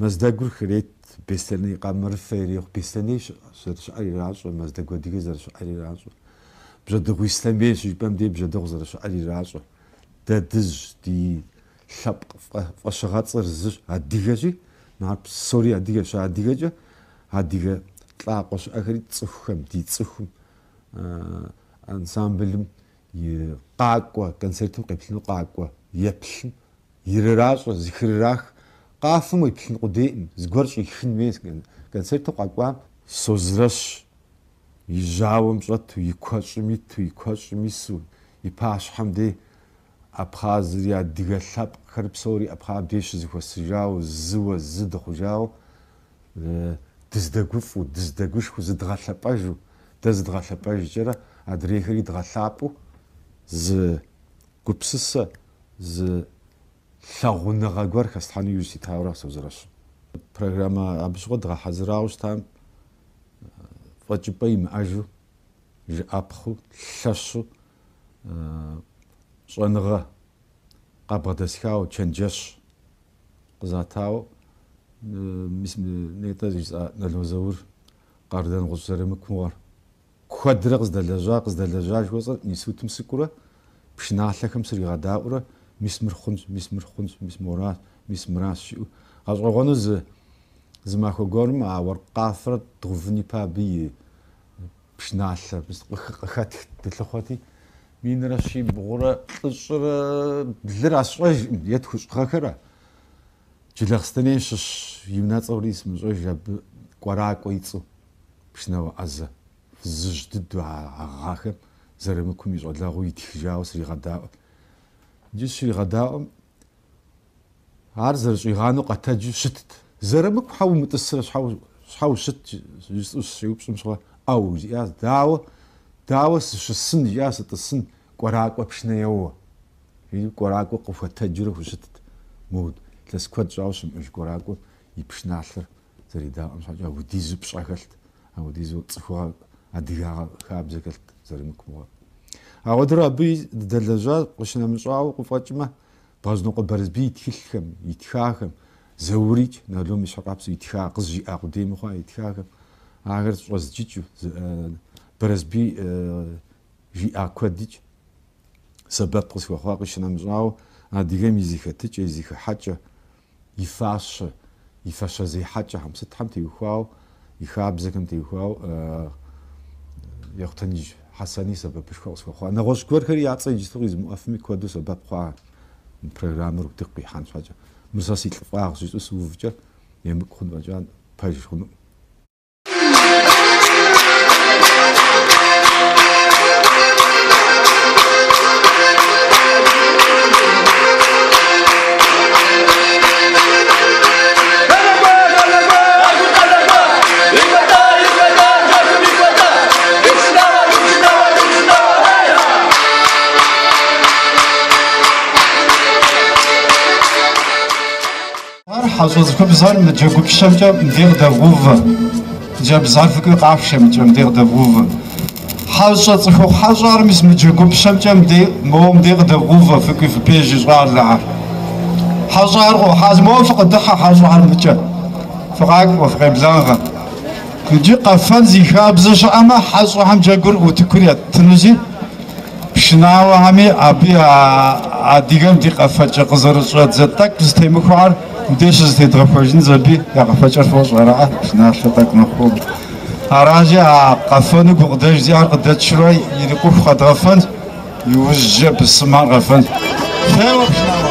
Мэздэгур хрет, Беслъэней къамэрыфэ ирехъу, Беслъэней зэрыщыӏэр иращӏэ, Мэздэгу адыгэ зэрыщыӏэр иращӏэ. Бжьэдыгъу Ислъэмей щыжыпӏэм дей Бжьэдыгъу зэрыщыӏэр иращӏэ. Дэ дызщ, ди лъэпкъ фӏэщыгъэцӏэр зыщ, адыгэщи, ар псори адыгэщ. Адыгэкӏэ адыгэ лӏакъуэ щыӏэхэри тцӏыхухэм, ди цӏыхум, ансамблым и къакӏуэ, концертым къеплъыну къакӏуэ еплъым ирыращӏэ, зыхырырах. Къафэм уеплъын къудейкъым, зыгуэр щӏихын хуей концертым къэкӏуам. Созрэщ и жьауэм щӏэту, и куэщӏым иту, и куэщӏым ису, и пащхьэм дей Абхъазри, адыгэ лъэпкъхэр псори Абхъазым дей щызэхуэсыжауэ, зыуэ зы дыхъужауэ, дыздэгуфӏэу, дыздэгушхуэу, зыдгъэлъэпӏэжу, дэ зыдгъэлъэпӏэжкӏэрэ адрейхэри дгъэлъапӏэу зы гупсысэ, зы лъагъуныгъэ гуэр хэслъхьэну иужь ситауэра Созрэщым. Программэ абы щыгъуэ дгъэхьэзырауэ щытам фӏэкӏыпӏэ имыӏэжу, жыӏэпхъэу, лъэщу щӏэныгъэ къабгъэдэсхауэ, чэнджэщ къызатауэ, мис нетӏэ жысӏа Нало Заур, Къардэнгъущӏ Зырамыку мыгъуэр. Куэдрэ къыздэлэжьа, къыздэлэжьа жыхуэсӏэр институтым сыкӏуэрэ, пшыналъэхэм сригъэдаӏуэрэ, мис мыр хъунщ, мис мыр хъунщ, мис моращ, мис мыращ жиӏэу. Гъэщӏэгъуэну зы зы махуэ гуэрым а уэркъ къафэр дгъэувын ипэ абы и пшыналъэ къыхэтхт дылъыхъуэти, минрэ щибгъурэ плӏыщӏрэ блыра сщӏэжкъым, е тхущӏ гъэхэра. Джылахъстэней щыщ и унэцӏэри сымыщӏэж абы Кӏуэракӏуэ и цӏэу пшынауэ ӏэзэ, фызыжь дыдэу а гъэхэм Зырамыкум и щӏалэгъуэу итхыжауэ сригъэдаӏуэт. Иджы щригъэдаӏуэм Ар зэрыщӏигъанэу къэтэджу щытт. Зырамыку щхьэ умытӏысрэ, щхьэ ущыт, жысӏэу сыщеупщӏым щыгъуэ, ӏэу, жиӏащ, дауэ, дауэ сыщысын, жиӏа, сытӏысын, Кӏуэракӏуэ пшынэ еуэ. Жиӏэу Кӏуэракӏуэ къыхуэтэджурэ хущытт. Мо илъэс куэд щӏауэ щымыӏэж Кӏуэракӏуэм и пшыналъэр зэредаӏуэм щхьэкӏэ апхуэдизу пщӏэ хэлът, апхуэдизу цӏыхугъэ, адыгагъэ хабзэ хэлът Зырамыку мыгъуэ. Ауэдурэ абы дыдэлэжьа, къыщынэмыщӏауэ къыфӏэкӏмэ, Бгъэжьнокъуэ Барэсбий и тхылъхэм, итхахэм, Заурикӏ, Налом ещхьыркъабзэу итха, къызжиӏа къудей мыхъуа итхахэм, ахэр щӏэзджыкӏыу, Барэсбий жиӏа куэдикӏ сэбэп къысхуэхъуа къыщынэмыщӏауэ, адыгэм и зэхэтыкӏэ, и зэхыхьэкӏэ, и фащэ, и фащэ зехьэкӏэхэм, сытхэм теухуауэ, и хабзэхэм теухуауэ Ехъутэныдж Хьэсэни сэбэпышхуэ къысхуэхъуа. Нэгъуэщӏ гуэрхэри я цӏэ иджыпсту къизмыӏуэфми куэду сэбэп хъуа мы программэр утыку къихьэн щхьэкӏэ. Мыр сэ си лӏыфӏагъщ жысӏэу сыувкӏэ емыкӏу хъун фӏэкӏа пэж хъунукъым. Ар хьэщӏэ цӏыхубзхэр мы джэгупщэмкӏэ мыбдей къыдэвгъэувэ. Хъыджэбзхэр фыкӏуи къафшэ мыкӏэ мыбдей къыдэвгъэувэ. Хьэщӏэ цӏыхухъу хьэщӏэр мис мы джэгупщэмкӏэ мыбдей, моуэ мыбдей къыдэвгъэувэ, фыкӏуи фыпежьи щӏалэхэр. Хьэщӏэхэр къохьащ, моуэ фыкъыдыхьэ хьэщӏэхэр мыкӏэ. Фыкъакӏуэ, фыкъеблагъэ. Иджы къэфэн зи хабзэ щыӏэмэ, хьэщӏэхэм джэгур утыкур еттынущи, Пшынауэхэми абы адыгэм ди къэфэкӏэ къызэрыщӏэдзэ тӏэкӏу зытемыхуар мыбдеж щызэтедгъэхуэжынщ аби, я къэфэкӏэр фощӏ, араӏэ, пшыналъэ тӏэкӏу нэхъ. Аращи, а къэфэну гукъыдэж зиӏэр къыдэтшурэ ирикъуху къэдгъэфэнщ, иужькӏэ бысымхэр къэфэнщ. Феуэ пшынауэ!